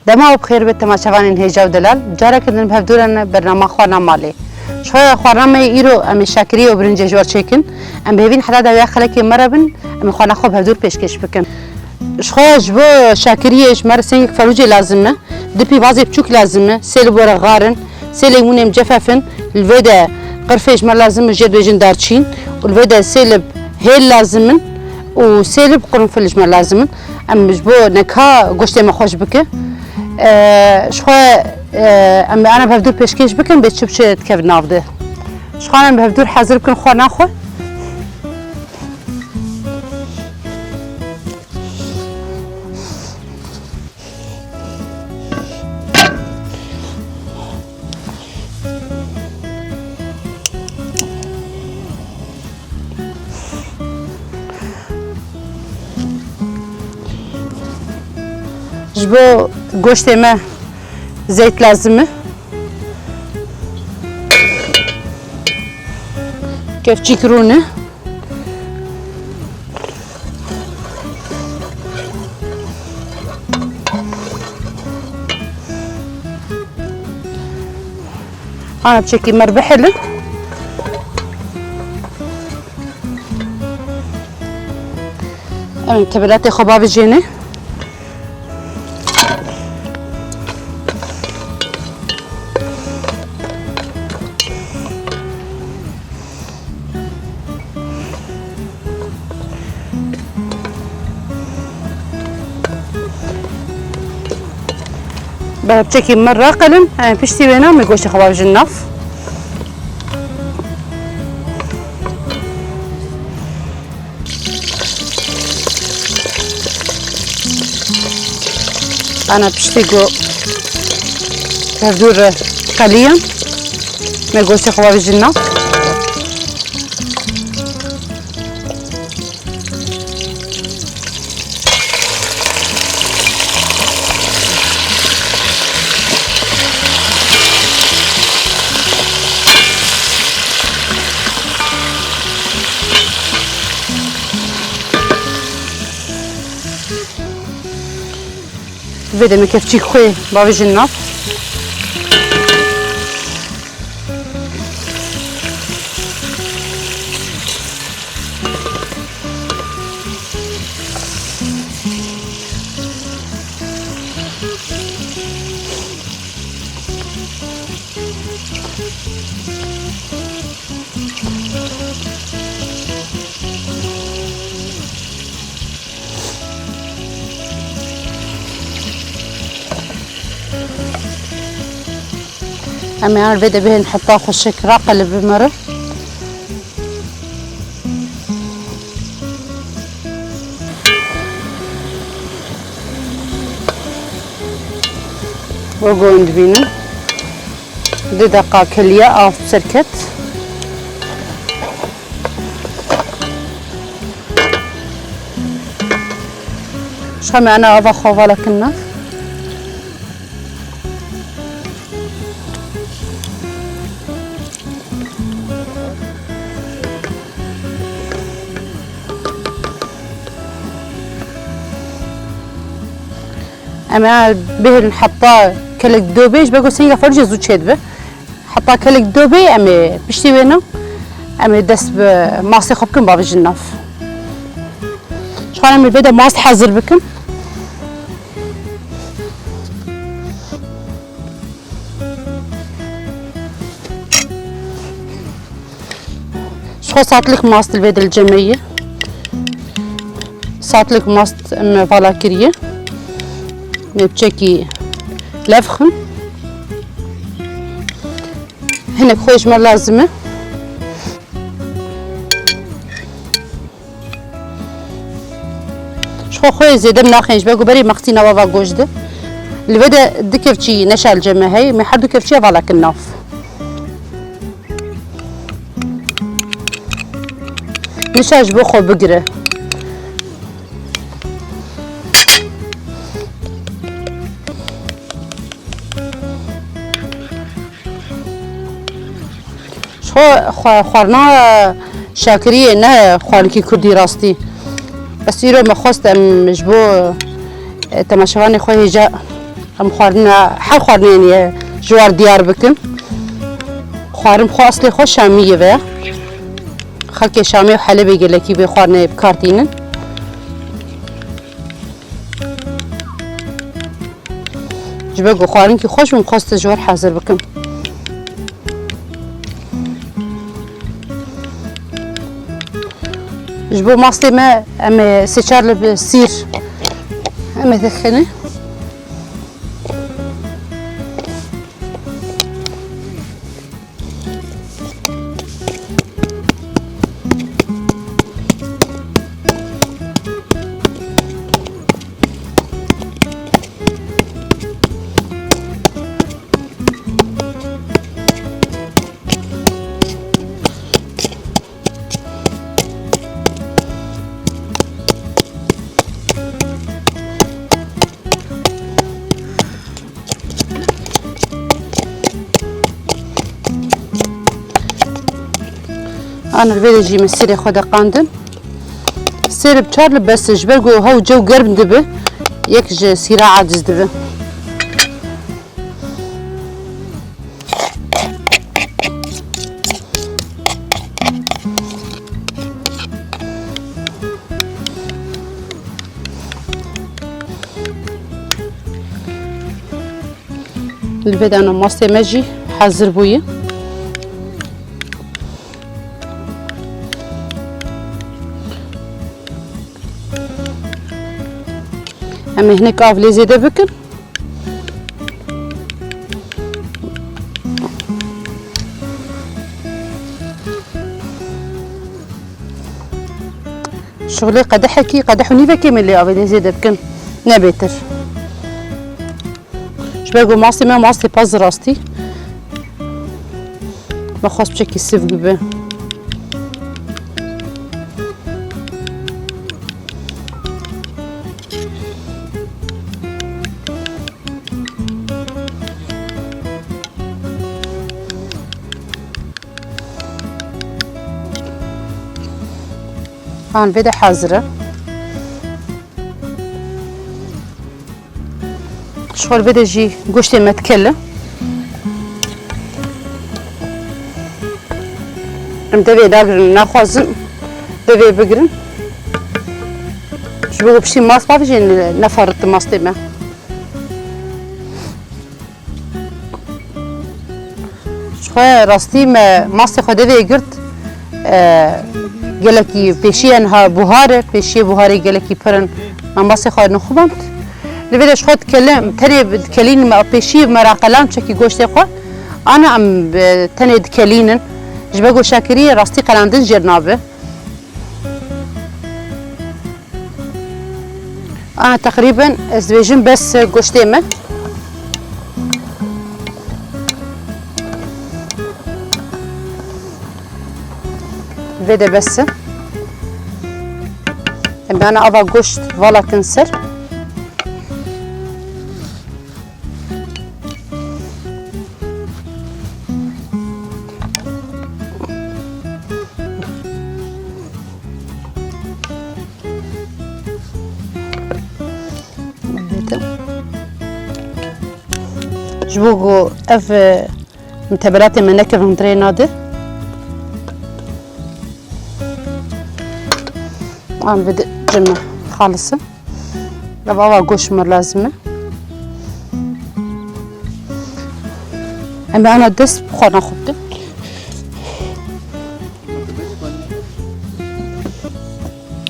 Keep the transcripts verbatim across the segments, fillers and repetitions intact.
Dema we bi xêr be temaşevanên hêja û delal, careke din bi hevdû re ne bernama Xwarina Malê. Ji xwe xwarina me yê îro em ê şakiriyê û birincê ji we re çêkin. Em bi hêvî ne heta dawiya xelekê me re bin, em ê xwarina xwe bi hevdû re pêşkêş bikin. Ji xwe ji bo şakiriyê ji me re sêngek ferûcê lazim e, du pîvazê biçûk lazim e, sê li bo re xar in, sê leymunê micefef in, li vê de qirfê ji me lazim in, jê dibêjin darçîn, û li vê de sê lib hêl lazim in û sê lib qurunfil ji me lazim in. Em ji bo neka goştê me xweş bike. E, ji xwe, e, em ana bi hevdû pêşkêş bikin, bê çi bi çi dikevin nav de. Ji xwe em bi hevdû hezir bikin xwarina xwe. Ji bo goştê me zeyt lazim e. Kevçîk rûne. Ana çekî me re bihêlin. Em tebelatê xwe bavêjêne. Bi hepçekî me raqelin, em piştî wêna me goştê xwe bavêjin nav. Ana piştî ku hevdû re qeliyan, me goştê xwe bavêjin nav. Vê demê kevçîk xwe bavêjin nav. Em ê vê de bihên heta xweşik raqelibin me re. Wek hûn dibînin, du deqa keliya av ser ket. Ji xwe me ana ava xwe vala kirine. Em ê bihêlin heta kelek dobê, ji ber ku sênga ferûcê zû çêdibe. Heta kelek dobê em ê piştî wêna, em ê dest bi mastê xwe bikin, bavêjin nav. Ji xwe em ê vê de mast hezir bikin. Ji xwe satlik mast li vê de li cem me ye. Satlik mast me vala kiriye. Nêpçekî lev xin. Hinek xwe ji me lazim e. Ji xwe xwe zêde min naxên ji ber ku berê mextî nava va goş de. Li vê de du kevçî neşa li cem me heye, me her du kevçiya vala kin nav. Nişa ji bo xwe bigire. Ji xwe xwe-, xwarina şakiriyê ne xwarinekî kurdî rastî. Ez îro me xwest em ji bo, e, temaşevanê xwe hêja Em xwarina, her xwarinê yên ji war diyar bikin. Xwarin xwe eslê xwe Şamî ye ve. Xelkê Şamê û Helebê gelekî vê xwarinê bi kar tînin. Ji ber ku xwarinkî xweş bû, em xwestin ji we re hezir bikin. Ji bo mastê me em ê sê çar lib sîr em ê dixînin. Ana li vê de jî min sîrê xwe de qandin. Sêr bi çar li bes e, ji ber ku hew cew germ dibe, yek ji sîra aciz dibe. Li vê de ana mastê me jî hezir bûye. Em ê hinek av lê zêde bikin. Şixulê qedehekî, qedeh û nîvekê min lê avê lê zêde bikin, ne bêtir. Ji ber ku mastê me mastê pez rastî. Me xwest piçekî sivk bibe. Han vê de hazir e. Ji xwe li vê de jî goştê me dikele. Em devê nagirin, naxwazin devê bigirin. Ji bo ku piştî mast bavêjin, neferitin mastê me. Ji xwe rastî me mastê xwe devê girt, e, gelekî pêşiya niha buhar e, pêşiyê buharê gelekî pir in. Me mastê xwe nixuband. Li vê de ji xwe dikele-, tenê dikelînin me pêşî me re qelan çekî goştê xwe. Ana em, e, tenê dikelînin. Ji ber ku şakiriyê rastî qelandin jêr nabe. Ana teqrîben ez dibêjim bes e goştê me. Vê de bes e. Em ana ava goşt valakin ser. Ji bo ku ev, e, mutebelatê me nekevin dirê nade. An vê de cime xalisin. Ev ava goş me lazim e. Em ê ana dest bi xwe nexubtin.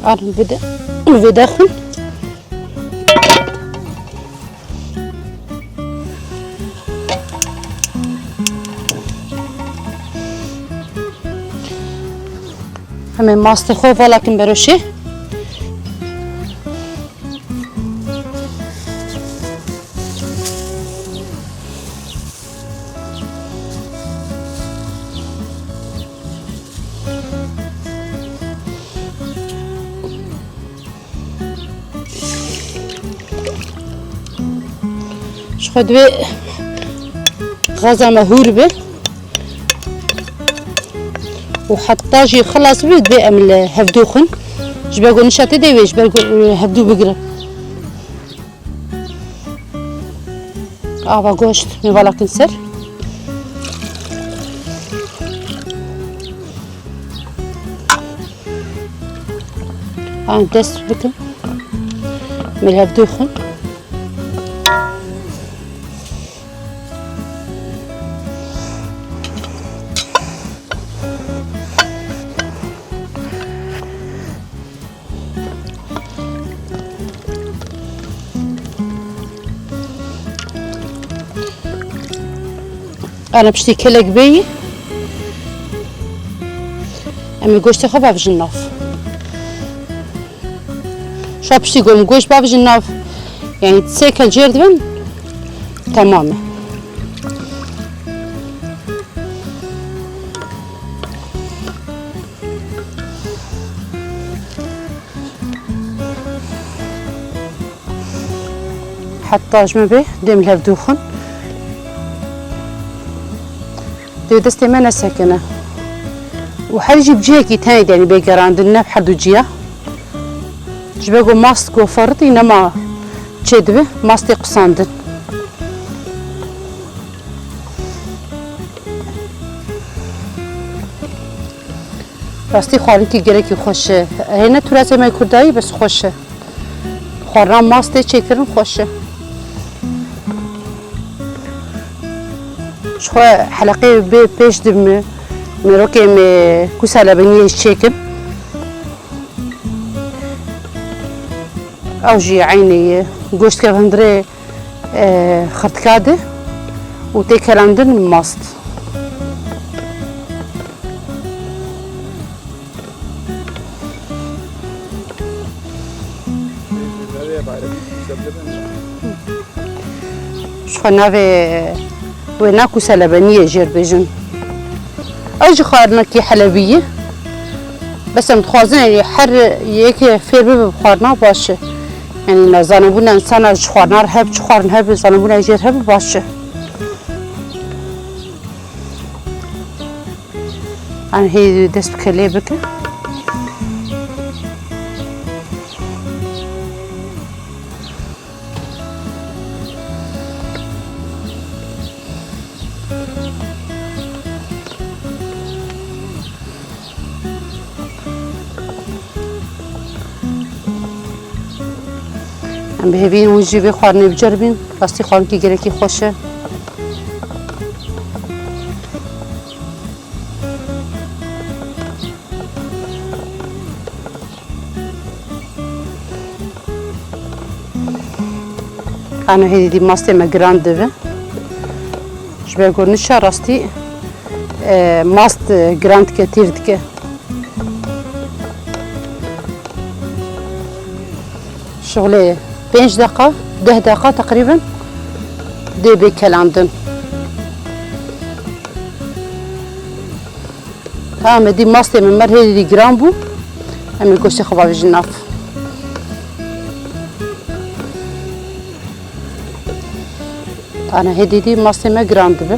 An vê de, vê de xin. Em ê mastê xwe valakin beroşê. Ji xwe divê gaza me hûr be û heta jî xilas bibe, divê em li hevdû xin. Ji ber ku nişa tê de wê, ji ber ku, e, hevdû bigirin. Ava goşt, me vala kin ser. Ha, dest bikin. Me hev dixin. Ana piştî kelek bêyî, em ê goştê xwe bavijin nav. Şa piştî ku em goşt bavijin nav, yanî sê kel jêr dibin, temam e. Heta ji me bê, dê em li hev dûxin. Dê destê me nesekine. Û her jî bi cihekî tenê de, yanî bê gerandin, ne bi her du ciya. Ji ber ku mast ku feritî nema çêdibe, mastê qusandin. Rastî xwarinkî gelekî xweş e. Hê ne turazê me kurdayî, bes xweş e. Xwarina mastê çêkirin xweş e. Ji xwe heleqê bê pêş dibim, merokê me kusa lebeniyê çêkim. Ew jî eynî ye. Goşt kevin dirê, e, xirtika de û tê kerandin mast. Ji xwe navê wê naku selebeniyê jêr bêjin. Ew jî xwarinekî helebî ye. Bes em dixwazin, yanî her yek fêr bibe bi xwarina baş e. Yanî na zanebûna însana ji xwarina re hebe, çi xwarin hebe, zanebûna jêr hebe baş e. An hê dest bi kelê bike. Em bi hêvî hûn jî vê xwarinê biceribîn. Rastî xwarinkî gelekî xweş e. Ana hêdî dî mastê me giran dibe. Ji ber ku nişa rastî, e, mast, e, giran dike, tîr dike. Şixulê pênc deqa, deh deqa teqrîben dê bê kelandin. Tamam, dî mastê min mer hêdî dî giran bû. Em ê goştê xwe bavêjin nav. Ana hêdî dî mastê me giran dibe.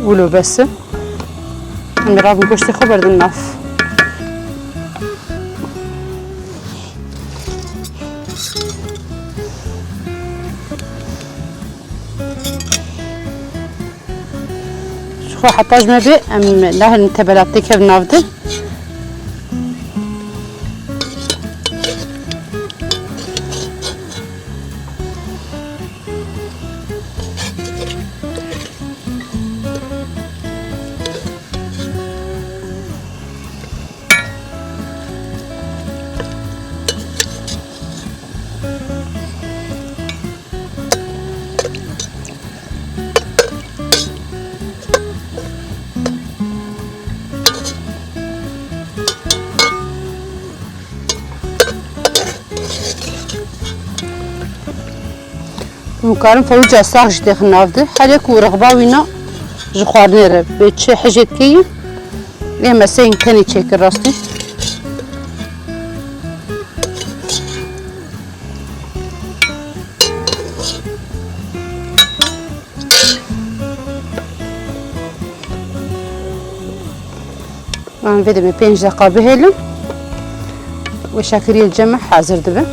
Wilo bes e. Em ê rabin goştê xwe berdin nav. Ji xwe heta ji me bê, em nahêlin tebela têkevin nav de. Em karin fewîca sax jî têxin nav de. Her yek û rexba wîna ji xwarinê re bê çi hijê dikeyî. Ê meseyên tenê çêkir rastî. Em vê demê pênc deqa bihêlin. Weşakiriyê cem me hazir dibe.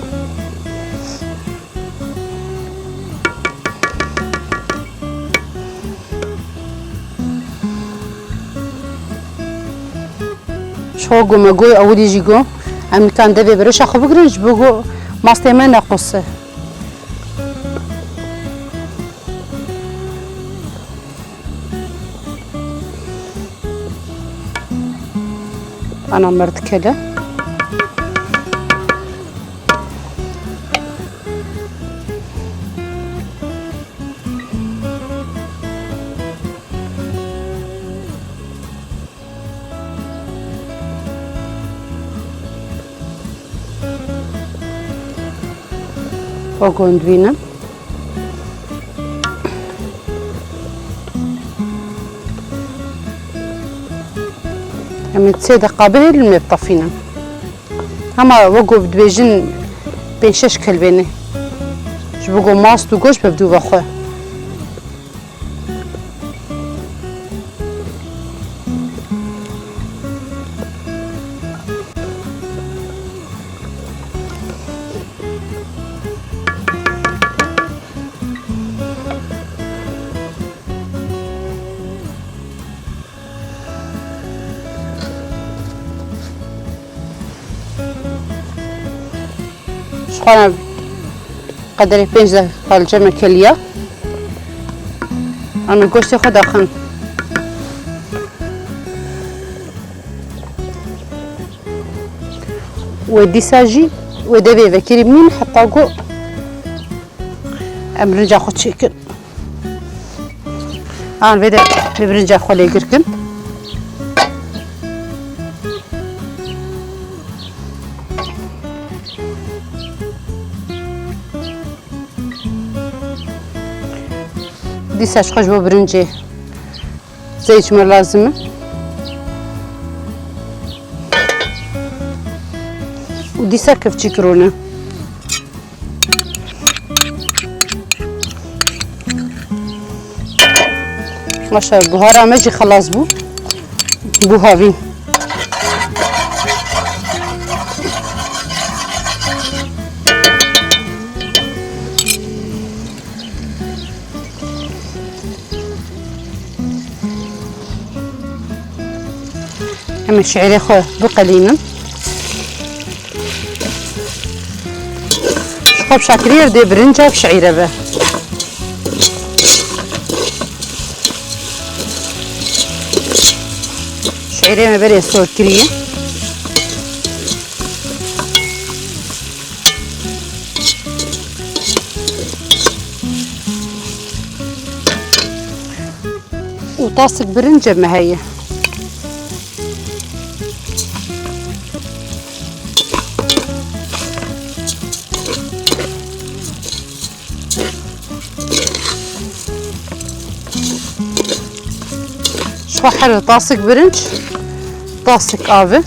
Ji xwe ku me got, ewilî jî got, em nikan devê bi rişa xwe bigirin, ji bo ku mastê me nequse. Ana merdikele. O gund bînim. Em ê sê deqa bihêlin, em ê bitefînin. Hema wek ku dibêjin pênc şeş kelbênê. Ji bo ku mast û goşt bi dû ve xwe. Ji xwe re qederê pênc deqa li cem me keliya. Em ê goştê xwe daxin. Wê dîsa jî wê devê vekirî bimîn heta ku em birinca xwe çêkin. An vê de bi birinca xwe lêgir kin. Dîsa ji xwe ji bo birincê zeyt ji me lazim e. Û dîsa kevçîk rûne. Maşallah, buhara me jî xelas bû. Bû havîn. Em ê şeîrê xwe biqelînin. Ji xwe bi şakiriyê re dê birinca bi şeîre be. Şeîrê me berê sor kiriye. Û tasik birince me heye. Ji xwe here tasik birinc, tasik av e.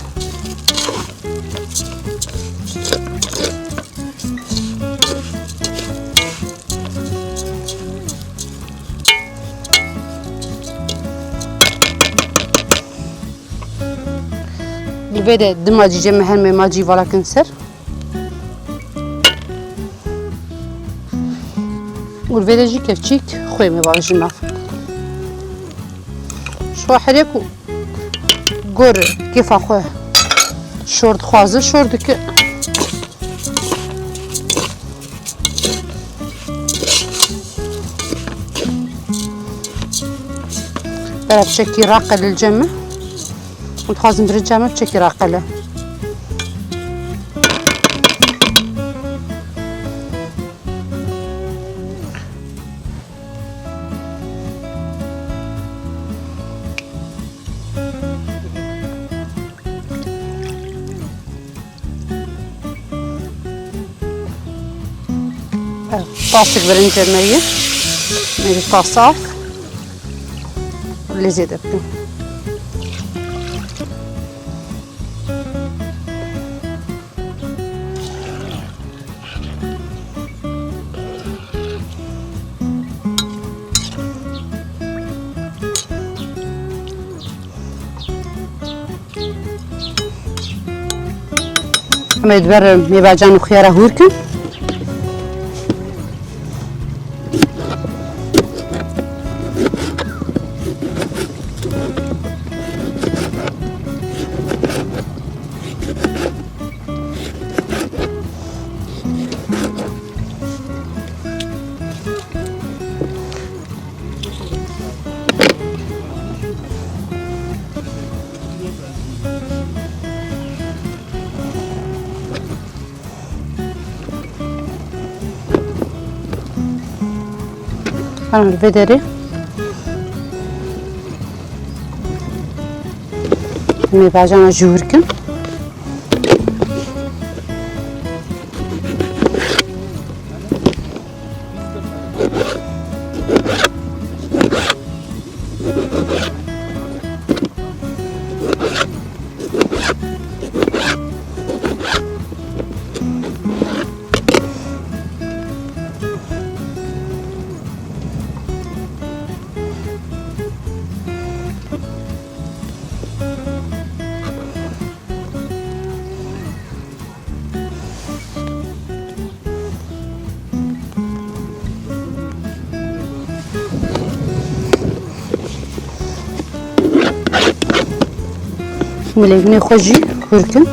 Li vê de di macî cem me her me macî vala kin ser. Û li vê de jî kevçîk xwê me vala jin nav. Ji xwe here ku gor kêfa xwe şor dixwaze, şor dike. Bera bi çekî raqele li cem me. Û dixwazim birinca me bi çekî raqele. Tasik birincê me ye. Me ji tasik lê zêde bikin. Em ê di ber mêvacan û xiyara hûr kin. Herin li vê derê. Em ê bajana jûr kin. Milêvînê xwe jî hûr kin.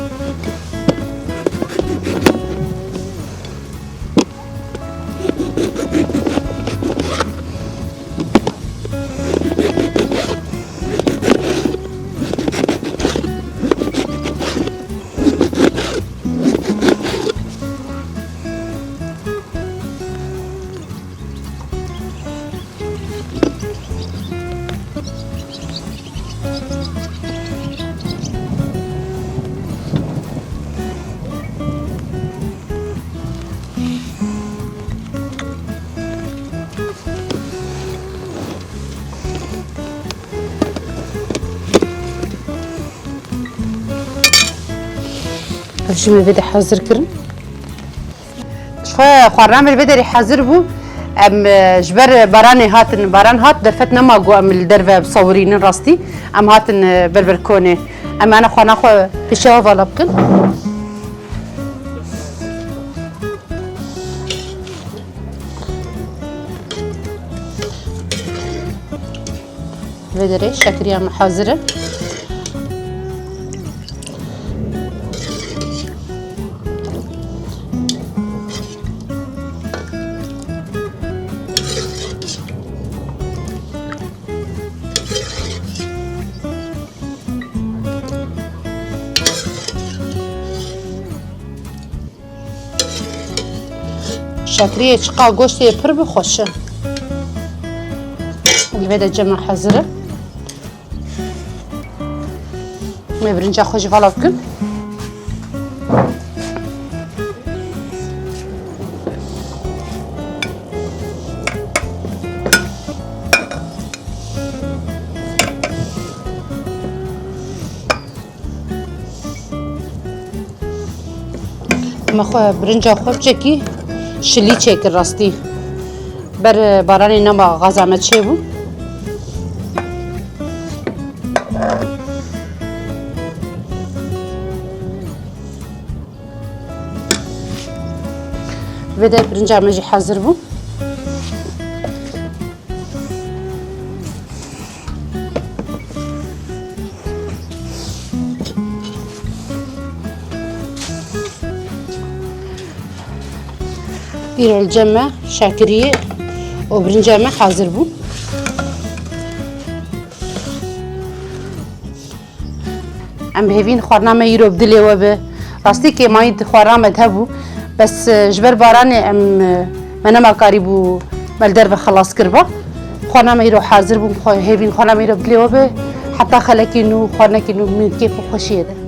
Ev jî me vê de hazir kirin. Ji xwe xwarina me li vê derê hazir bû. Em, e, ji ber baranê hatin, baran hat, derfet nema ku em li derve bisewirînin rastî. Em hatin, e, ber ber konê. Em ana xwarina xwe pêşiya vala bikin. Vê derê şekeriya me hazir e. Şekriyê çiqa goştê pir bi xweş e. Li vê de cem me hazir e. Em ê birinca xwe jî vala bikin. Me xwe birinca xwe biçekî şilî çêkir rastî. Ber baranê nema gaza me çêbû. Vê de birinca me jî hazir bû. Îro li cem me şekiriyê û birinca me hazir bû. Em bi hêvî in xwarina me îro bi dilê we be. Rastî kêmayî di xwarina me de hebû. Bes, e, ji ber baranê em, e, me nema karîbû me li derve xilas kiriba. Xwarina me îro hazir bû, xwe hêvî in xwarina me îro bi dilê we be. Heta xelekî nû, xwarinekî nû min kêf û xweşiyê de.